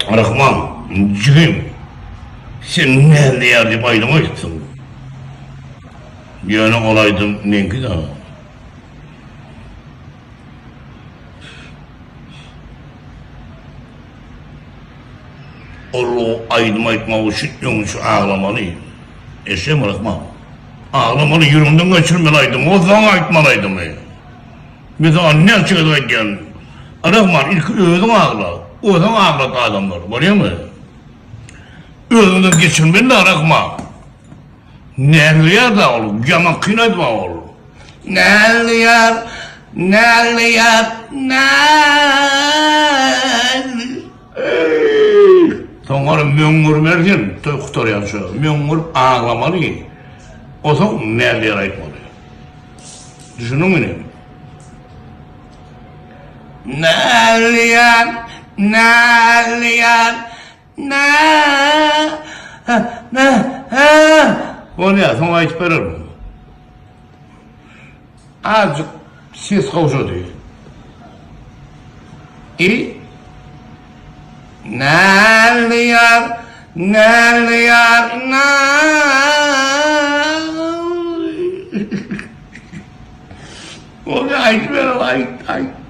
Rahman, jigim, sen näzli ýar diýip aýdym aýdypsyň. Ýöne ol aýdym meňki-dä. Ol aýdym aýtmak üçin öňçe aglamaly. Eşitýäňmi Rahman? Aglamaly, ýüregiňden geçirmeli aýdymy, onsoň aýtmaly aýdymy. Men saňa näçe gezek aýdýan. Rahman, ilki özüň agla, onsoň aglat adamlary, bolýamy? Özüňden geçirmeli-dä Rahman. Näzli ýar-da ol, ýaman kyn aýdym-a ol. Näzli ýar, näzli ýar, näzli. Soňra möňňürmeli sen, toý gutarýança. Möňňürip aglamaly. Onsoň näzli ýar aýtmaly. Düşündiňmi indi? Näzli ýar, näzli ýar, nä, nä, hä. Bolýar, soň aýdyp bererin. Azjyk ses gowşady. I. Näzli ýar, näzli ýar, nä. Bolýar, aýdyp ber, aýt, aýt.